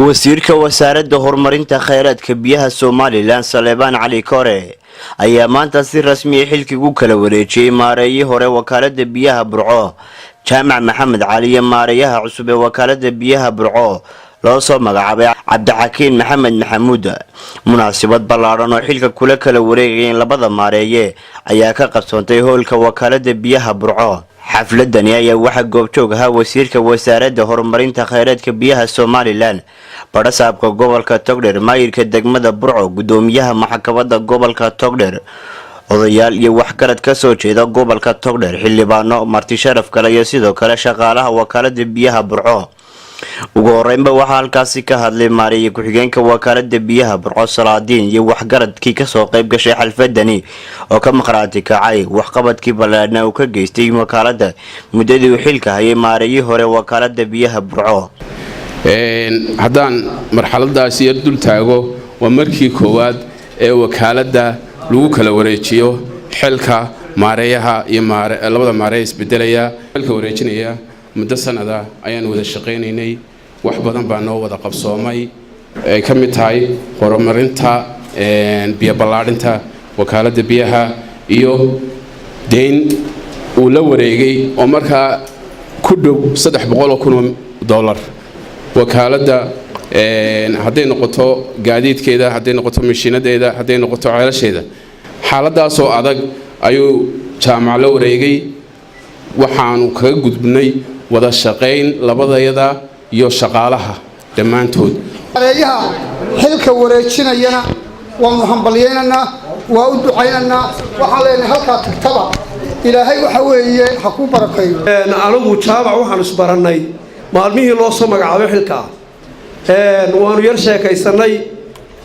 Wasiirka Wasaaradda Horumarinta Kheyraadka Biyaha Somaliland, Saleebaan Cali Kore, ayaa maanta si rasmiya xilkii ugu kala wareejiyey maareeyii hore Wakaalada Biyaha Burco, Jaamac Maxamed Cali, iyo maareeyaha cusub ee Wakaalada Biyaha Burco loo soo magacaabay, Cabdixakiin Maxamed Maxamuud. Munaasabad ballaadhan oo xilka kula kala wareegayeen labada maareeye ayaa ka qabsoontay hoolka Wakaalada Biyaha Burco. Xafladani ayaa waxaa goobjoog ahaa wasiirka Wasaaradda Horumarinta Kheyraadka Biyaha Somaliland, badhasaabka gobolka Togdher, maayirka degmada Burco, gudoomiyaha maxkamada gobolka Togdher, odayaal iyo waxgarad ka soo jeeda gobolka Togdher, xildhibaano, marti sharaf kale iyo sidoo kale shaqaalaha Wakaalada Biyaha Burco. Ugu horeynba waxaa halkaasi ka hadlay maareeye ku-xigeenka Wakaalada Biyaha Burco, Salaadiin iyo waxgaradkii kasoo qayb gashay xalfadani oo ka maqraati kacay waxqabadkii ballaadhnaa uu ka geystay wakaalada muddadii uu xilka hayay maareeyii hore Wakaalada Biyaha Burco. Haddaan marxaladaasi yar dul taago, waa markii koowaad ee wakaaladda lagu kala wareejiyo xilka maareeyaha iyo labada maareeya isbedelaya xilka wareejinaya. Muddo sanada ayaan wada shaqaynaynay, wax badan baa noo wada qabsoomay, ay ka mid tahay horumarinta biyo ballaadhinta wakaaladda biyaha iyo deyn uu la wareegay oo markaa ku dhow $300,000. Wakaaladda, hadday noqoto gaadiidkeeda, hadday noqoto mashiinadeeda, hadday noqoto ceelasheeda, xaaladaasoo adag ayuu Jaamac la wareegay. Waxaanu kaga gudbnay wada shaqayn labadayada iyo shaqaalaha dhammaantood. Maareeyaha xilka wareejinayana waanu hambalyaynaynaa, waa u ducaynaynaa. Waxaan leenahay, halkaa tagtaba Ilaahay waxa weeye ha kuu barakeeyo. Anigu Jaamac waxaanu isbarannay maalmihii loo soo magacaabay xilkaa. Waanu yar sheekaysannay.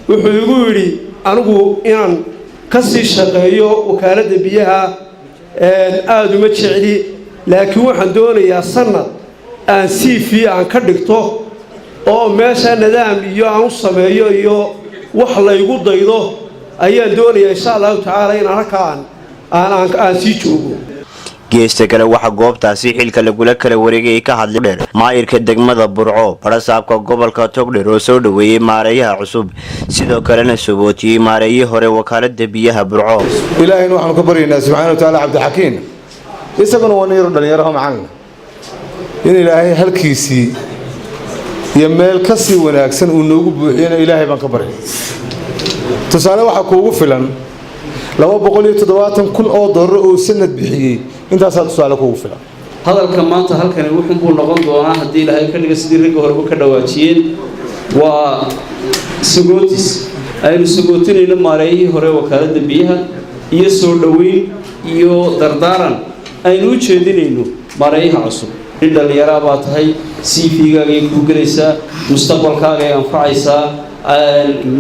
Wuxuu igu yidhi, "Anigu inaan ka sii shaqeeyo wakaaladda biyaha aada uma jecli, laakiin waxaan doonayaa sanad aan CV aan ka dhigto oo meesha nidaam iyo aan u sameeyo iyo wax laygu daydo ayaan doonayaa, insha Allahu tacaala, inaan halkaa aan sii joogo." Geesta kale, waxaa goobtaasi xilka lagula kala wareegayay ka hadlay dheer maayirka degmada Burco, badhasaabka gobolka Togdher oo soo dhoweeyey maareeyaha cusub, sidoo kalena sagootiyey maareeyihii hore Wakaalada Biyaha Burco. Ilaahayna waxaanu ka baryaynaa subxana wa tacaala, Cabdixakiin isaguna waa nin yaro dhalinyaraho macallin, in Ilaahay halkiisii iyo meel ka sii wanaagsan uu noogu buuxiyana Ilaahay baan ka baryay. Tusaale waxaa kuugu filan $270,000 oo sanad bixiyey. Intaasaa tusaale kuugu filan. Hadalka maanta halkani wuxuunbuu noqon doonaa, haddii Ilaahay ka dhiga, sidii ragga horeba ka dhawaajiyeen, waa sagootis aynu sagootinayno maareeyihii hore wakaaladda biyaha iyo soo dhoweyn iyo dardaaran aynu u jeedinayno maareeyaha cusub. Nin dhallinyaraa baa tahay, CV-gaagay kuu gelaysaa, mustaqbalkaagay anfacaysaa.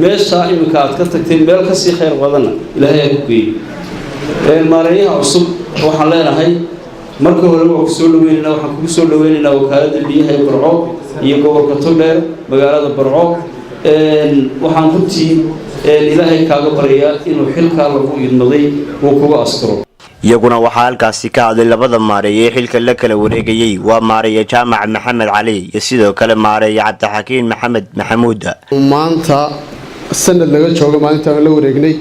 Meeshaa iminka aad ka tagtay meel kasii khayr badanna Ilaahay ha ku geeyey. Maareeyaha cusub waxaan leenahay, marka hore waa ku soo dhaweynaynaa. Waxaan kugu soo dhaweynaynaa Wakaaladda Biyaha ee Burco iyo gobolka Togdheer, magaalada Burco. Waxaan runtii Ilaahay kaaga baryayaa inuu xilkaa lagu idmaday uu kuga asturo. Iyaguna waxaa halkaasi ka hadlay labada maareeye xilka la kala wareegayey, waa maareeye Jaamac Maxamed Cali iyo sidoo kale maareeye Cabdixakiin Maxamed Maxamuud. Maanta sanad laga joogo maalintaan la wareegnay.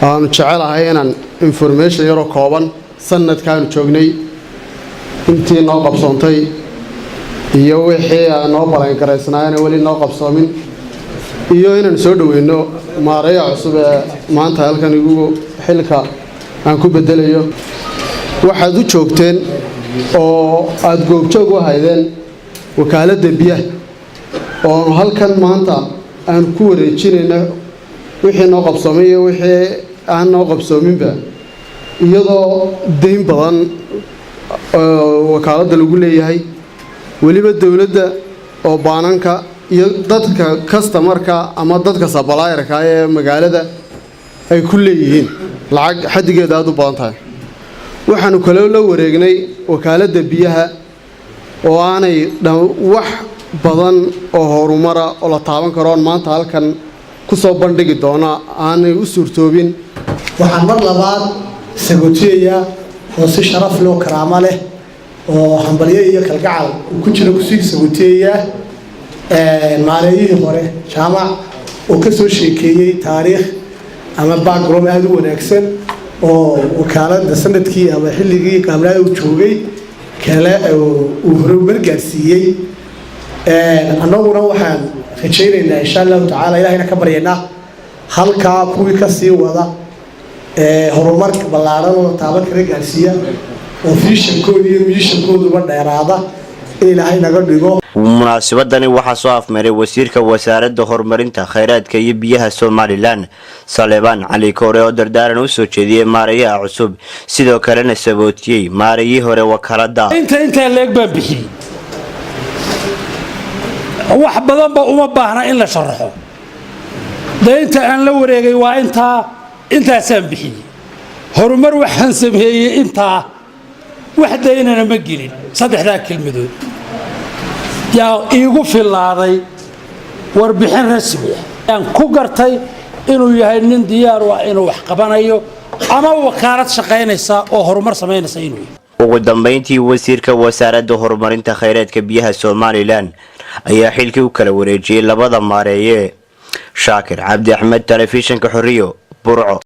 Aanu jecelahay inaan information yaroo kooban sanadkaanu joognay intii noo qabsoontay iyo wixii aan noo balangareysnaayana weli noo qabsoomin, iyo inaan soo dhoweyno maareeya cusub ee maanta halkan igu xilka aan ku bedelayo. Waxaad u joogteen oo aada goobjoog u haydeen wakaaladda biyaha oonu halkan maanta aan ku wareejinayno wixii noo qabsoomay iyo wixii aan noo qabsoominba, iyadoo dayn badan wakaaladda lagu leeyahay, weliba dowladda oo baananka iyo dadka customerka ama dadka supplierka ee magaalada ay ku leeyihiin lacag xaddigeedu aada u badan tahay. Waxaanu kaloo la wareegnay wakaaladda biyaha oo aanay wax badan oo horumara oo la taaban karoon maanta halkan ku soo bandhigi doona aanay u suurtoobin. Waxaan mar labaad sagootiyayaa oo si sharaf leh oo karaamo leh oo hambalyo iyo kalgacal uu ku jiro kusii sagootiyayaa. Maareeyihii hore Jaamac oo ka soo sheekeeyey taariikh ama background aada u wanaagsan oo wakaaladda sanadkii ama xilligii qaamlaada uu joogay kale uu horumar gaarsiiyey. Annaguna waxaan rajaynaynaa, insha Allahu tacaala, Ilahayna ka baryaynaa, halkaa kuwii kasii wada horumar ballaaran oo taaban kala gaarsiiya oo visionkooda iyo missionkooduba dheeraada in Ilaahay naga dhigo. Munaasabadani waxaa soo afmaray wasiirka wasaaradda horumarinta kheyraadka iyo biyaha Somaliland, Saleebaan Cali Koore, oo dardaaran u soo jeediyey maareeyaha cusub, sidoo kalena sabootiyey maareeyihii hore wakaalada. Intaa leeg baan bixiyey. Wax badanba uma baahna in la sharaxo. Daynta aan la wareegay waa intaa, intaasaan bixiyey. Horumar waxaan sameeyey intaa, wax daynana ma gelin. Saddexdaa kelmadood yaa iigu filaaday warbixin rasmi ah yaan ku gartay inuu yahay nin diyaar u ah inuu wax qabanayo ama wakaalad shaqaynaysa oo horumar samaynaysa inuu yahay. Ugu dambeyntii, wasiirka wasaaradda horumarinta kheyraadka biyaha Somaliland ayaa xilkii u kala wareejiyey labada maareeye. Shaakir Cabdi Axmed, Telefishinka Xoriyo, Burco.